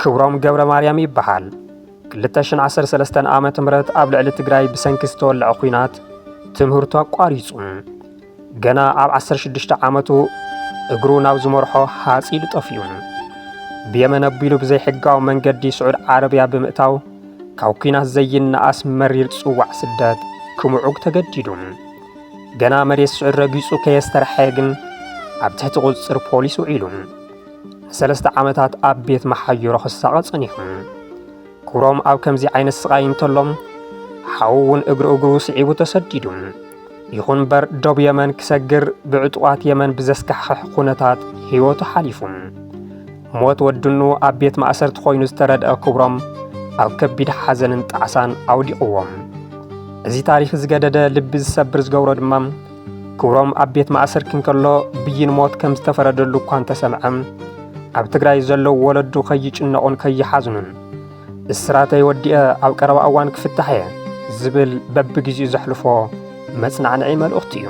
ክብሮም ገብረ ማርያም ይበሃል። ክልተ ሽሕን ዓሰርተ ሰለስተን ዓመተ ምህረት ኣብ ልዕሊ ትግራይ ብሰንኪ ዝተወልዐ ኲናት ትምህርቱ ኣቋሪጹ። ገና ኣብ ዓሰርተ ሽዱሽተ ዓመቱ እግሩ ናብ ዝመርሖ ሃጽ ኢሉ ጠፊኡ። ብየመን ኣቢሉ ብዘይሕጋዊ መንገዲ ስዑድ ዓረብያ ብምእታው፣ ካብ ኲናት ዘይነኣስ መሪር ጽዋዕ ስደት ክምዑግ ተገዲዱ። ገና መሬት ስዑድ ረጊጹ ከየስተርሐየ ግን፣ ኣብ ትሕቲ ቁጽጽር ፖሊስ ውዒሉ። ንሰለስተ ዓመታት ኣብ ቤት መሓየሮ ክሳቐ ጸኒሑ። ክብሮም ኣብ ከምዚ ዓይነት ስቓይ እንተሎ፣ ሓዉ እውን እግሪ እግሩ ስዒቡ ተሰዲዱ። ይኹን እምበር፣ ዶብ የመን ክሰግር፣ ብዕጡቓት የመን ብዘስካሕኽሕ ኩነታት ህይወቱ ሓሊፉ። ሞት ወድኑ ኣብ ቤት ማእሰርቲ ኮይኑ ዝተረድአ ክብሮም፣ ኣብ ከቢድ ሓዘንን ጣዕሳን ኣውዲቕዎ። እዚ ታሪኽ ዝገደደ ልቢ ዝሰብር ዝገብሮ ድማ፣ ክብሮም ኣብ ቤት ማእሰርቲ እንከሎ ብይን ሞት ከም ዝተፈረደሉ እኳ እንተሰምዐ፣ ኣብ ትግራይ ዘለዉ ወለዱ ከይጭነቑን ከይሓዝኑን፣ "እስራተይ ወዲአ ኣብ ቀረባ እዋን ክፍታሕ እየ" ዝብል በብግዜኡ ዘሕልፎ መጽናዕንዒ መልእኽቱ እዩ።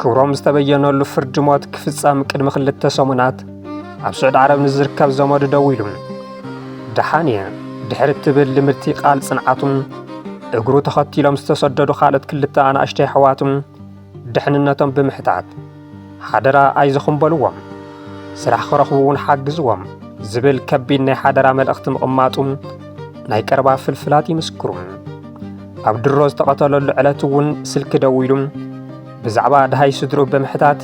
ክብሮም ዝተበየነሉ ፍርዲ ሞት ክፍጸም ቅድሚ ክልተ ሰሙናት፣ ኣብ ስዑዲ ዓረብ ንዝርከብ ዘመዱ ደዊሉ፣ "ደሓን እየ" ድሕሪ እትብል ልምድቲ ቃል ጽንዓቱን፣ እግሩ ተኸቲሎም ዝተሰደዱ ካልኦት ክልተ ኣናእሽተይ ኣሕዋቱን ድሕንነቶም ብምሕታት፣ "ሓደራ ኣይዘኹም በልዎም፣ ስራሕ ክረኽቡ እውን ሓግዝዎም" ዝብል ከቢድ ናይ ሓደራ መልእኽቲ ምቕማጡ ናይ ቀረባ ፍልፍላት ይምስክሩ። ኣብ ድሮ ዝተቐተለሉ ዕለት እውን ስልኪ ደዊሉ ብዛዕባ ደሃይ ስድርኡ ብምሕታት፣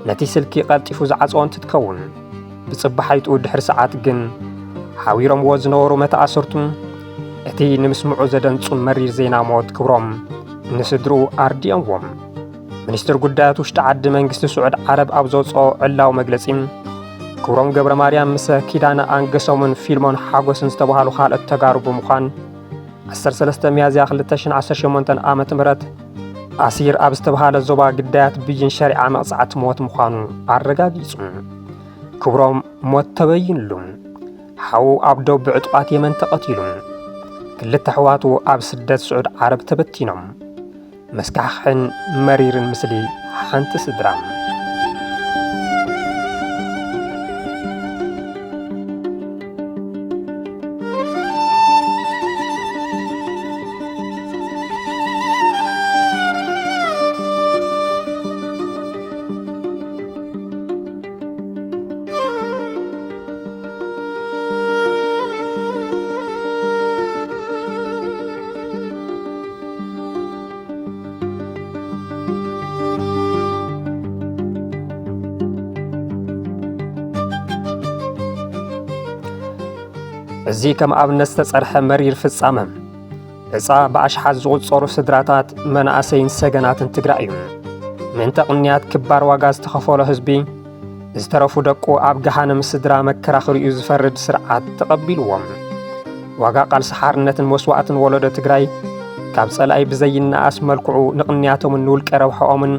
ነቲ ስልኪ ቀልጢፉ ዝዓጸዎ እንትትከውን፣ ብጽባሓይትኡ ድሕሪ ሰዓት ግን፣ ሓዊሮምዎ ዝነበሩ መተኣሰርቱ እቲ ንምስምዑ ዘደንጹ መሪር ዜና ሞት ክብሮም ንስድርኡ ኣርዲኦምዎም። ሚኒስትር ጉዳያት ውሽጢ ዓዲ መንግስቲ ስዑድ ዓረብ ኣብ ዘውጽኦ ዕላዊ መግለጺ፣ ክብሮም ገብረ ማርያም ምስ ኪዳነ ኣንገሶምን ፊልሞን ሓጎስን ዝተባህሉ ካልኦት ተጋሩ ብምዃን፣ ዓሰርተ ሰለስተ ሚያዝያ ክልተ ሽሕን ዓሰርተ ሸሞንተን ዓመተ ምህረት ኣሲር ኣብ ዝተባህለ ዞባ ግዳያት ብይን ሸሪዓ መቕጻዕቲ ሞት ምዃኑ ኣረጋጊጹ። ክብሮም ሞት ተበይንሉ። ሓዉ ኣብ ዶብ ብዕጡቓት የመን ተቐቲሉ። ክልተ ኣሕዋቱ ኣብ ስደት ስዑድ ዓረብ ተበቲኖም። መስካሕክሕን መሪርን ምስሊ ሓንቲ ስድራ። እዚ ከም ኣብነት ዝተጸርሐ መሪር ፍጻመ፣ ዕጻ ብኣሽሓት ዝቑጸሩ ስድራታት፣ መናእሰይን ሰገናትን ትግራይ እዩ። ምእንተ ቅንያት ክባር ዋጋ ዝተኸፈሎ ህዝቢ፣ ዝተረፉ ደቁ ኣብ ገሃነም ስድራ መከራ ክርእዩ ዝፈርድ ስርዓት ተቐቢልዎም። ዋጋ ቃልሲ ሓርነትን መስዋእትን ወለዶ ትግራይ፣ ካብ ጸላኢ ብዘይነኣስ መልክዑ ንቕንያቶምን ንውልቀ ረብሓኦምን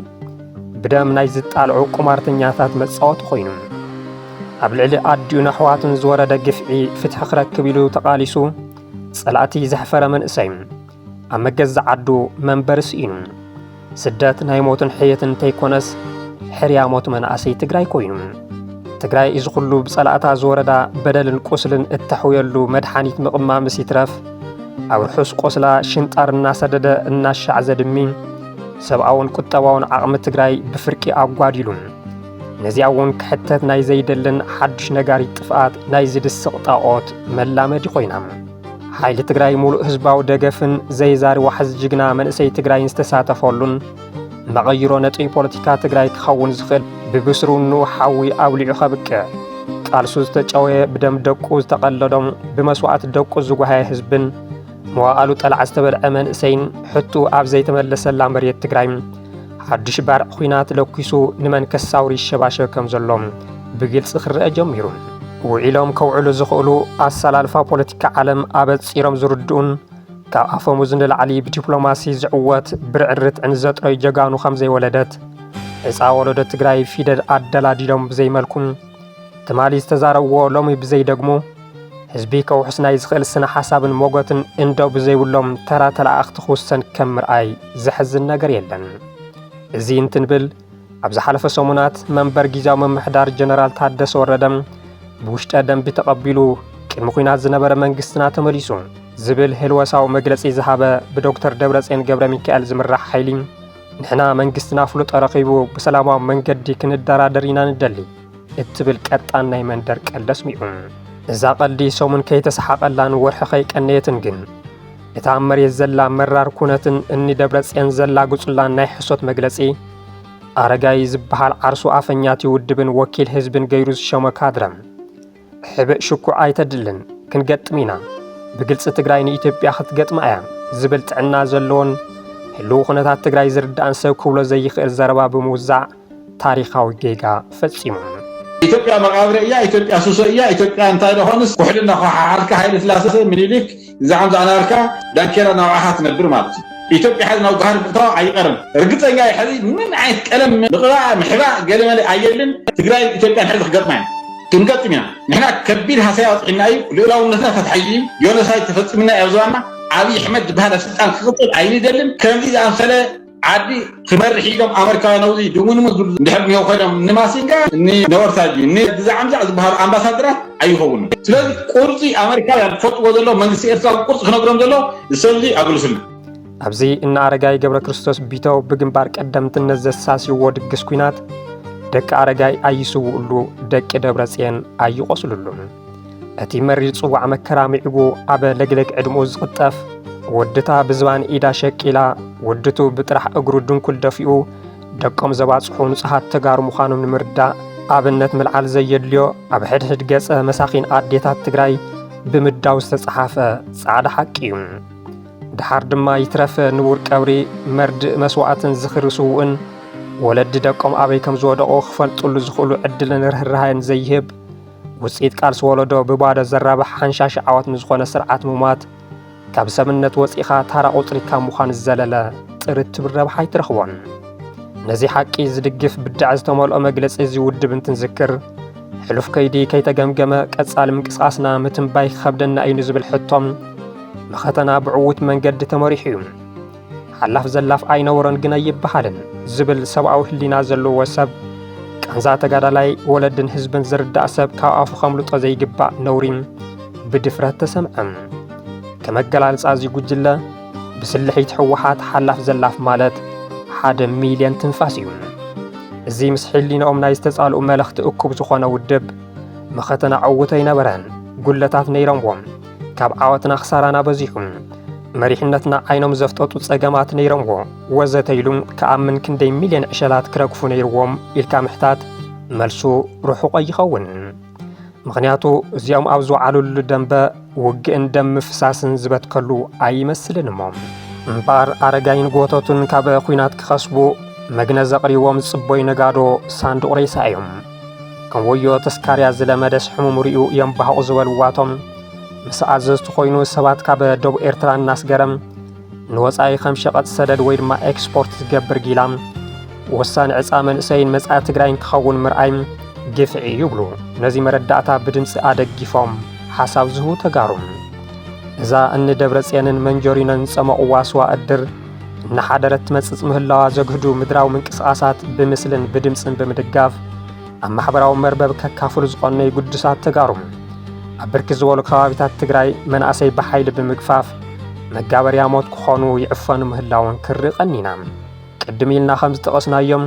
ብደም ናይ ዝጣልዑ ቁማርተኛታት መጻወቲ ኮይኑ፣ ኣብ ልዕሊ ኣዲኡን ኣሕዋቱን ዝወረደ ግፍዒ ፍትሒ ክረክብ ኢሉ ተቓሊሱ፣ ጸላእቲ ዘሕፈረ መንእሰይ፣ ኣብ መገዛ ዓዱ መንበሪ ስኢኑ። ስደት ናይ ሞትን ሕየትን እንተይኮነስ፣ ሕርያ ሞት መናእሰይ ትግራይ ኮይኑ። ትግራይ እዚ ኩሉ ብጸላእታ ዝወረዳ በደልን ቁስልን እተሕውየሉ መድሓኒት ምቕማምስ ይትረፍ፣ ኣብ ርሑስ ቆስላ ሽንጣር እናሰደደ እናሻዕ ዘድሚ፣ ሰብኣውን ቁጠባውን ዓቕሚ ትግራይ ብፍርቂ ኣጓዲሉ። ነዚኣ እውን ክሕተት ናይ ዘይደልን ሓዱሽ ነጋሪት ጥፍኣት ናይ ዝድስቕ ጣኦት መላመዲ ኮይና። ሓይሊ ትግራይ ሙሉእ ህዝባዊ ደገፍን ዘይዛሪ ዋሕዚ ጅግና መንእሰይ ትግራይን ዝተሳተፈሉን፣ መቐይሮ ነጥቢ ፖለቲካ ትግራይ ክኸውን ዝኽእል ብብስሩ ንኡ ሓዊ ኣውሊዑ ከብቅዕ፣ ቃልሱ ዝተጨወየ፣ ብደም ደቁ ዝተቐለዶም፣ ብመስዋእቲ ደቁ ዝጓሃየ ህዝብን፣ መዋእሉ ጠላዕ ዝተበልዐ መንእሰይን፣ ሕቱ ኣብ ዘይተመለሰላ መሬት ትግራይ ሓዱሽ ባርዕ ኲናት ለኲሱ ንመን ከሳውር ይሸባሸብ ከም ዘሎ ብግልፂ ክረአ ጀሚሩ። ውዒሎም ከውዕሉ ዝኽእሉ ኣሰላልፋ ፖለቲካ ዓለም ኣበፂሮም ዝርድኡን፣ ካብ ኣፈሙዝ ንላዕሊ ብዲፕሎማሲ ዝዕወት ብርዕን ርትዕን ዘጥረዩ ጀጋኑ ከም ዘይወለደት፣ ዕፃ ወለዶ ትግራይ ፊደል ኣደላዲሎም ብዘይመልኩ፣ ትማሊ ዝተዛረብዎ ሎሚ ብዘይደግሙ፣ ህዝቢ ከውሕስ ናይ ዝኽእል ስነ ሓሳብን ሞገትን እንደው ብዘይብሎም ተራ ተለኣእኽቲ ክውሰን ከም ምርኣይ ዘሕዝን ነገር የለን። እዚ እንትንብል፣ ኣብ ዝሓለፈ ሰሙናት መንበር ግዝያዊ ምምሕዳር ጀነራል ታደሰ ወረደ ብውሽጠ ደንቢ ተቐቢሉ፣ ቅድሚ ኲናት ዝነበረ መንግስትና ተመሊሱ ዝብል ህልወሳዊ መግለጺ ዝሃበ ብዶክተር ደብረጽዮን ገብረ ሚካኤል ዝምራሕ ሓይሊ፣ ንሕና መንግስትና ፍሉጦ ረኺቡ ብሰላማዊ መንገዲ ክንደራደር ኢና ንደሊ እትብል ቀጣን ናይ መንደር ቀልዲ ኣስሚዑ። እዛ ቀልዲ ሰሙን ከይተሰሓቐላን ወርሒ ከይቀነየትን ግን፣ እታ ኣብ መሬት ዘላ መራር ኩነትን እኒ ደብረጽዮን ዘላግጹላን ናይ ሕሶት መግለጺ፣ ኣረጋይ ዝበሃል ዓርሱ ኣፈኛቲ ውድብን ወኪል ህዝብን ገይሩ ዝሸሞ ካድረ፣ ሕብእ ሽኩዕ ኣይተድልን፣ ክንገጥም ኢና፣ ብግልጺ ትግራይ ንኢትዮጵያ ክትገጥማ እያ ዝብል ጥዕና ዘለዎን ህልው ኩነታት ትግራይ ዝርዳእን ሰብ ክብሎ ዘይኽእል ዘረባ ብምውዛዕ ታሪኻዊ ጌጋ ፈጺሙ። ኢትዮጵያ መቓብረ እያ፣ ኢትዮጵያ ሱሶ እያ፣ ኢትዮጵያ እንታይ ደኾንስ ኩሕሊ እናኾሓሓልካ ሃይለ ስላሴ፣ ምኒልክ፣ ግዛዕ ምዛዕ እናበልካ ዳንኬራ እናወዓኻ ትነብር ማለት እዩ። ኢትዮጵያ ሕዚ ናብ ጓህሪ ምእታዋ ኣይቀርም። ርግጸኛ እየ፣ ሕዚ ምን ዓይነት ቀለም ምቕባእ፣ ምሕባእ፣ ገለመለ ኣየልን። ትግራይ ኢትዮጵያን ሕዚ ክገጥማ እየን። ክንገጥም ኢና። ንሕና ከቢድ ሃሰያ ኣውፅዕና እዩ። ልኡላውነትና ተታሒዙ እዩ። ጆኖሳይድ ተፈፂምና እዩ ኣብ ዝባና። ኣብይ ኣሕመድ ዝበሃል ኣብ ስልጣን ክቕፅል ኣይንደልን። ከምዚ ዝኣምሰለ ዓዲ ክመርሕ ኢሎም ኣመሪካውያን ኣብዚ ድሙንሙን ዝብሉ እንድሕር እኒሆ ኮይኖም፣ ንማሲንጋ፣ ንነወርሳጂ፣ ንግዛዕ ምዛዕ ዝበሃሉ ኣምባሳደራት ኣይኸውኑን። ስለዚ ቁርፂ ኣመሪካውያን ክፈልጥዎ ዘለዎ፣ መንግስቲ ኤርትራ ቁርፂ ክነግሮም ዘለዎ፣ እዚ ሰብ እዚ ኣግልሱልና። ኣብዚ እነ ኣረጋይ ገብረ ክርስቶስ ቢተው ብግንባር ቀደምትነት ዘሳስይዎ ድግስ ኲናት፣ ደቂ ኣረጋይ ኣይስውኡሉ፣ ደቂ ደብረጽዮን ኣይቖስሉሉ። እቲ መሪር ጽዋዕ መከራ ምዒጉ ኣብ ለግለግ ዕድመኡ ዝቕጠፍ፣ ወድታ ብዝባን ኢዳ ሸቂላ፣ ወድቱ ብጥራሕ እግሩ ድንኩል ደፊኡ፣ ደቆም ዘባጽሑ ንጹሃት ተጋሩ ምዃኖም ንምርዳእ፣ ኣብነት ምልዓል ዘየድልዮ፣ ኣብ ሕድሕድ ገጸ መሳኺን ኣዴታት ትግራይ ብምዳው ዝተጸሓፈ ጻዕዳ ሓቂ እዩ። ደሓር ድማ ይትረፍ ንቡር ቀብሪ፣ መርድእ መስዋእትን ዝኽሪ ስዉእን፣ ወለዲ ደቆም ኣበይ ከም ዝወደቑ ክፈልጡሉ ዝኽእሉ ዕድልን ርህራሄን ዘይህብ፣ ውጽኢት ቃልሲ ወለዶ ብባዶ ዘራብሕ ሓንሻሽ ዓወት ንዝኾነ ስርዓት ምሟት፣ ካብ ሰብነት ወጺእኻ ታራ ቁጽሪ ካብ ምዃን ዝዘለለ ጥርት ትብል ረብሓ ኣይትረኽቦን። ነዚ ሓቂ ዝድግፍ ብድዐ ዝተመልኦ መግለጺ እዚ ውድብ እንትንዝክር፣ ሕሉፍ ከይዲ ከይተገምገመ ቀጻሊ ምንቅስቓስና ምትንባይ ክኸብደና እዩ ንዝብል ሕቶ፣ መኸተና ብዕዉት መንገዲ ተመሪሑ እዩ። ሓላፍ ዘላፍ ኣይነበሮን ግን ኣይበሃልን ዝብል ሰብኣዊ ህሊና ዘለዎ ሰብ፣ ቃንዛ ተጋዳላይ ወለድን ህዝብን ዝርዳእ ሰብ ካብ ኣፉ ከምልጦ ዘይግባእ ነውሪ ብድፍረት ተሰምዐ። ከመገላልጻ እዚ ጉጅለ፣ ብስልሒት ህወሓት ሓላፍ ዘላፍ ማለት ሓደ ሚልዮን ትንፋስ እዩ። እዚ ምስ ሕሊንኦም ናይ ዝተጻልኡ መለኽቲ እኩብ ዝኾነ ውድብ፣ መኸተና ዕዉት ኣይነበረን። ጉለታት ነይሮምዎም። ካብ ዓወትና ክሳራና በዚሑ። መሪሕነትና ዓይኖም ዘፍጠጡ ጸገማት ነይሮምዎ፣ ወዘተ ኢሉ ክኣምን ክንደይ ሚልዮን ዕሸላት ክረግፉ ነይርዎም ኢልካ ምሕታት፣ መልሱ ርሑቕ ኣይኸውን። ምኽንያቱ፣ እዚኦም ኣብ ዝወዓሉሉ ደንበ ውግእን ደም ምፍሳስን ዝበትከሉ ኣይመስልን እሞ። እምበኣር፣ ኣረጋይን ጎቶቱን ካብ ኲናት ክኸስቡ መግነዝ ኣቕሪቦም ዝጽበዩ ነጋዶ ሳንዱቕ ሬሳ እዮም። ከም ወዮ ተስካርያ ዝለመደስ ሕሙም ርእዩ እዮም ባህቑ ዝበልዋቶም፣ ምስ ኣዘዝቲ ኮይኑ ሰባት ካብ ደቡብ ኤርትራ እናስገረ ንወጻኢ ከም ሸቐጥ ሰደድ ወይ ድማ ኤክስፖርት ዝገብር ጊላ፣ ወሳኒ ዕጻ መንእሰይን መጻኢ ትግራይን ክኸውን ምርኣይ ግፍዒ ይብሉ። ነዚ መረዳእታ ብድምጺ ኣደጊፎም ሓሳብ ዝህቡ ተጋሩ፣ እዛ እኒ ደብረጽዮንን መንጀሪኖን ዝጸመቑዋ ስዋ እድር እናሓደረት ትመጽጽ ምህላዋ ዘግህዱ ምድራዊ ምንቅስቓሳት ብምስልን ብድምጽን ብምድጋፍ፣ ኣብ ማሕበራዊ መርበብ ከካፍሉ ዝቐነዩ ግዱሳት ተጋሩ፣ ኣብ ብርክት ዝበሉ ከባቢታት ትግራይ መናእሰይ ብሓይሊ ብምግፋፍ መጋበርያ ሞት ክኾኑ ይዕፈኑ ምህላዎም ክርኢ ቀኒና። ቅድም ኢልና ከም ዝጠቐስናዮም፣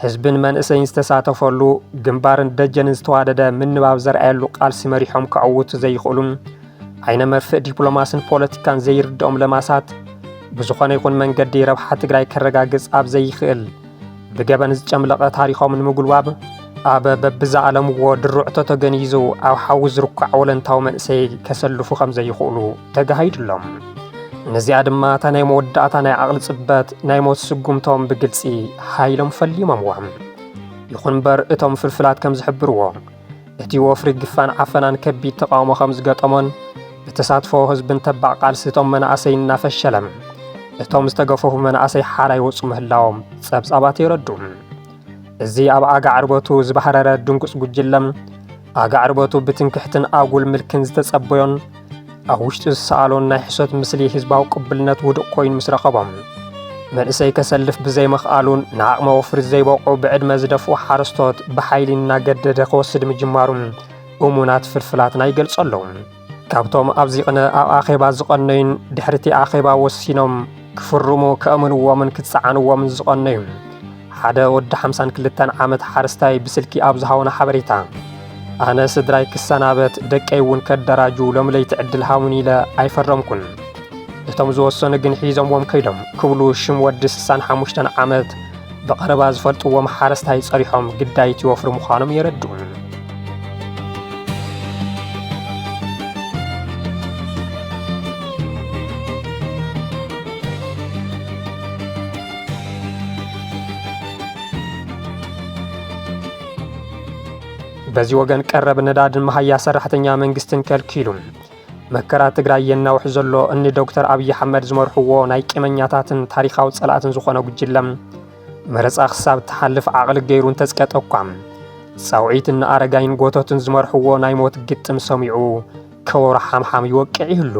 ህዝብን መንእሰይን ዝተሳተፈሉ፣ ግንባርን ደጀንን ዝተዋደደ ምንባብ ዘርኣየሉ ቃልሲ መሪሖም ከዕውቱ ዘይኽእሉ፣ ዓይነ መርፍእ ዲፕሎማስን ፖለቲካን ዘይርድኦም ለማሳት፣ ብዝኾነ ይኹን መንገዲ ረብሓ ትግራይ ከረጋግጽ ኣብ ዘይኽእል፣ ብገበን ዝጨምለቐ ታሪኾም ንምጉልባብ፣ ኣብ በብዝኣለምዎ ድሩዕቶ ተገኒዙ ኣብ ሓዊ ዝርኳዕ ወለንታዊ መንእሰይ ከሰልፉ ከም ዘይኽእሉ ተጋሂዱሎም። ነዚኣ ድማ እታ ናይ መወዳእታ ናይ ዓቕሊ ጽበት ናይ ሞት ስጉምቶም ብግልጺ ሓይሎም ፈሊሞምዋ። ይኹን እምበር እቶም ፍልፍላት ከም ዝሕብርዎ፣ እቲ ወፍሪ ግፋን ዓፈናን ከቢድ ተቓውሞ ከም ዝገጠሞን ብተሳትፎ ህዝብን ተባዕ ቃልሲ እቶም መናእሰይ እናፈሸለ፣ እቶም ዝተገፈፉ መናእሰይ ሓራ ይወጹ ምህላዎም ጸብጻባት የረድኡ። እዚ ኣብ ኣጋ ዕርበቱ ዝባህረረ ድንጉጽ ጉጅለ፣ ኣጋ ዕርበቱ ብትምክሕትን ኣጉል ምልክን ዝተጸበዮን ኣብ ውሽጡ ዝሰኣሎን ናይ ሕሶት ምስሊ ህዝባዊ ቅቡልነት ውዱቕ ኮይኑ ምስ ረኸቦም፣ መንእሰይ ከሰልፍ ብዘይምኽኣሉን ንዓቕመ ወፍሪ ዘይበቕዑ ብዕድመ ዝደፍኡ ሓረስቶት ብሓይሊ እናገደደ ክወስድ ምጅማሩን እሙናት ፍልፍላትና ይገልጹ ኣለዉ። ካብቶም ኣብዚ ቅነ ኣብ ኣኼባ ዝቐነዩን ድሕሪቲ ኣኼባ ወሲኖም ክፍርሙ ከእምንዎምን ክጸዓንዎምን ዝቐነዩ ሓደ ወዲ ሓምሳን ክልተን ዓመት ሓረስታይ ብስልኪ ኣብ ዝሃወና ሓበሬታ፣ ኣነ ስድራይ ክሰናበት፣ ደቀይ እውን ከደራጁ ሎም ለይቲ ዕድል ሃቡኒ ኢለ ኣይፈረምኩን። እቶም ዝወሰኑ ግን ሒዞምዎም ከይዶም ክብሉ ሽም ወዲ ስሳን ሓሙሽተን ዓመት ብቐረባ ዝፈልጥዎም ሓረስታይ ጸሪሖም ግዳይቲ ወፍሪ ምዃኖም የረድኡ። በዚ ወገን ቀረብ ነዳድን መሃያ ሰራሕተኛ መንግስትን ከልኪሉ መከራ ትግራይ የናውሕ ዘሎ እኒ ዶክተር ኣብይ ኣሕመድ ዝመርሕዎ ናይ ቂመኛታትን ታሪኻዊ ጸላእትን ዝኾነ ጉጅለ መረጻ ክሳብ ትሓልፍ ዓቕሊ ገይሩ እንተዝቀጠ እኳ፣ ጻውዒት እኒ ኣረጋይን ጎቶትን ዝመርሕዎ ናይ ሞት ግጥም ሰሚዑ ከበሮ ሓምሓም ይወቅዕ ይህሉ።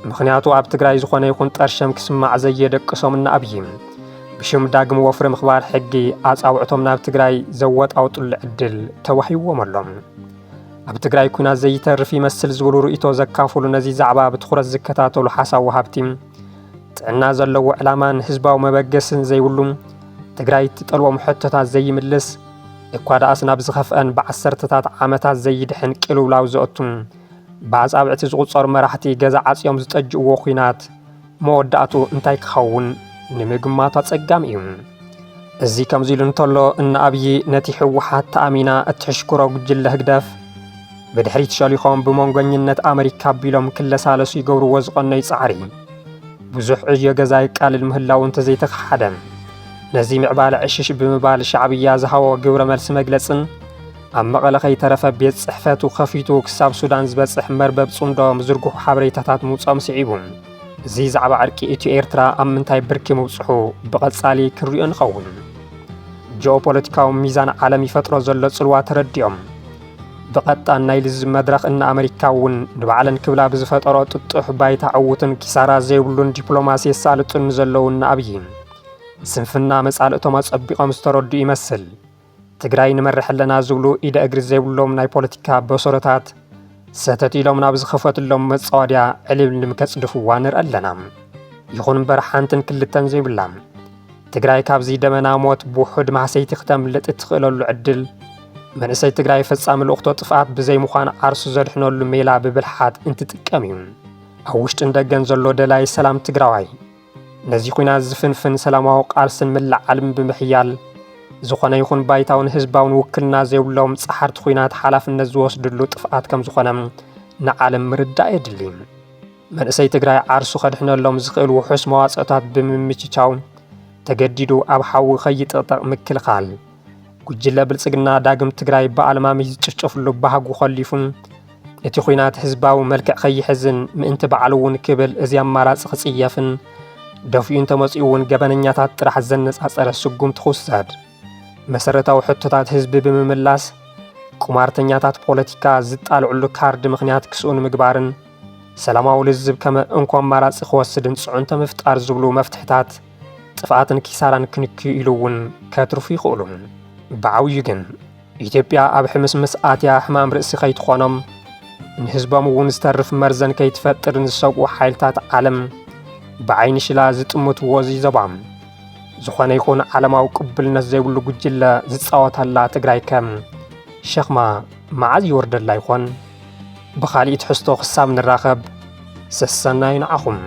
ምኽንያቱ ኣብ ትግራይ ዝኾነ ይኹን ጠርሸም ክስማዕ ዘየደቅሶም እኒ ኣብይ ብሽም ዳግም ወፍሪ ምኽባር ሕጊ ኣጻውዕቶም ናብ ትግራይ ዘወጣውጥሉ ዕድል ተዋሂብዎም ኣሎ። ኣብ ትግራይ ኲናት ዘይተርፍ ይመስል ዝብሉ ርእይቶ ዘካፍሉ ነዚ ዛዕባ ብትኹረት ዝከታተሉ ሓሳብ ወሃብቲ፣ ጥዕና ዘለዎ ዕላማን ህዝባዊ መበገስን ዘይብሉ፣ ትግራይ ትጠልቦም ሕቶታት ዘይምልስ፣ እኳ ደኣስ ናብ ዝኸፍአን ብዓሰርተታት ዓመታት ዘይድሕን ቅልውላው ዘእቱ፣ ብኣጻብዕቲ ዝቑጸሩ መራሕቲ ገዛ ዓጽዮም ዝጠጅእዎ ኲናት መወዳእቱ እንታይ ክኸውን ንምግማቱ ኣጸጋሚ እዩ። እዚ ከምዚ ኢሉ እንተሎ፣ እነ ኣብዪ ነቲ ህወሓት ተኣሚና እትሕሽክሮ ጉጅለ ህግደፍ ብድሕሪት ሸሊኾም ብመንጎኝነት ኣመሪካ ኣቢሎም ክለሳለሱ ይገብርዎ ዝቐነዩ ጻዕሪ ብዙሕ ዕዮ ገዛ የቃልል ምህላዉ እንተዘይተኸሓደ፣ ነዚ ምዕባለ ዕሽሽ ብምባል ሻዕብያ ዝሃቦ ግብረ መልሲ መግለጽን ኣብ መቐለ ከይተረፈ ቤት ጽሕፈቱ ከፊቱ ክሳብ ሱዳን ዝበጽሕ መርበብ ጽምዶ ዝርግሑ ሓበሬታታት ምውጾም ስዒቡ፣ እዚ ዛዕባ ዕርቂ ኢትዮ ኤርትራ ኣብ ምንታይ ብርኪ ምብጽሑ ብቐጻሊ ክንሪኦ ንኸውን። ጂኦፖለቲካዊ ሚዛን ዓለም ይፈጥሮ ዘሎ ጽልዋ ተረዲኦም፣ ብቐጣን ናይ ልዝብ መድረኽ እነ ኣመሪካ እውን ንባዕለን ክብላ ብዝፈጠሮ ጥጡሕ ባይታ ዕዉትን ኪሳራ ዘይብሉን ዲፕሎማሲ የሳልጡን ንዘለዉ እነ ኣብዪ፣ ስንፍና መጻልእቶም ኣጸቢቖም ዝተረድኡ ይመስል። ትግራይ ንመርሕ ኣለና ዝብሉ ኢደ እግሪ ዘይብሎም ናይ ፖለቲካ በሰሮታት ሰተት ኢሎም ናብ ዝኸፈትሎም መጻወድያ ዕልምልም ከጽድፍዋ ንርኢ ኣለና። ይኹን እምበር ሓንትን ክልተን ዘይብላ ትግራይ ካብዚ ደመና ሞት ብውሑድ ማህሰይቲ ክተምልጥ እትኽእለሉ ዕድል መንእሰይ ትግራይ ፈጻሚ ልኡኽቶ ጥፍኣት ብዘይምዃን ዓርሱ ዘድሕነሉ ሜላ ብብልሓት እንትጥቀም እዩ። ኣብ ውሽጥን ደገን ዘሎ ደላይ ሰላም ትግራዋይ ነዚ ኲናት ዝፍንፍን ሰላማዊ ቃልስን ምልዓልን ብምሕያል፣ ዝኾነ ይኹን ባይታውን ህዝባውን ውክልና ዘይብሎም ጸሓርቲ ኲናት ሓላፍነት ዝወስድሉ ጥፍኣት ከም ዝኾነ ንዓለም ምርዳእ የድሊ። መንእሰይ ትግራይ ዓርሱ ከድሕነሎም ዝኽእል ውሑስ መዋጽኦታት ብምምችቻው፣ ተገዲዱ ኣብ ሓዊ ከይጥቕጠቕ ምክልኻል፣ ጉጅለ ብልጽግና ዳግም ትግራይ ብኣልማሚ ዝጭፍጨፍሉ ባህጉ ከሊፉን፣ እቲ ኲናት ህዝባዊ መልክዕ ከይሕዝን ምእንቲ ባዕሉ እውን ክብል እዚ ኣማራጺ ክጽየፍን፣ ደፊኡ እንተመጺኡ እውን ገበነኛታት ጥራሕ ዘነጻጸረ ስጉምቲ ክውሰድ፣ መሰረታዊ ሕቶታት ህዝቢ ብምምላስ፣ ቁማርተኛታት ፖለቲካ ዝጣልዕሉ ካርድ ምኽንያት ክስኡ ንምግባርን፣ ሰላማዊ ልዝብ ከመ እንኮ ኣማራጺ ክወስድን ጽዕንቶ ምፍጣር ዝብሉ መፍትሕታት ጥፍኣትን ኪሳራን ክንክዩ ኢሉ እውን ከትርፉ ይኽእሉ። ብዓብዩ ግን፣ ኢትዮጵያ ኣብ ሕምስምስ ኣትያ ሕማም ርእሲ ከይትኾኖም፣ ንህዝቦም እውን ዝተርፍ መርዘን ከይትፈጥርን ዝሰግኡ ሓይልታት ዓለም ብዓይኒ ሽላ ዝጥምትዎ እዚ ዞባ፣ ዝኾነ ይኹን ዓለማዊ ቅቡልነት ዘይብሉ ጉጅለ ዝጻወተላ ትግራይ ከ ሸኽማ መዓዝ ይወርደላ ይኾን? ብኻሊእ ትሕዝቶ ክሳብ ንራኸብ፣ ሰሰናዩ ንዓኹም።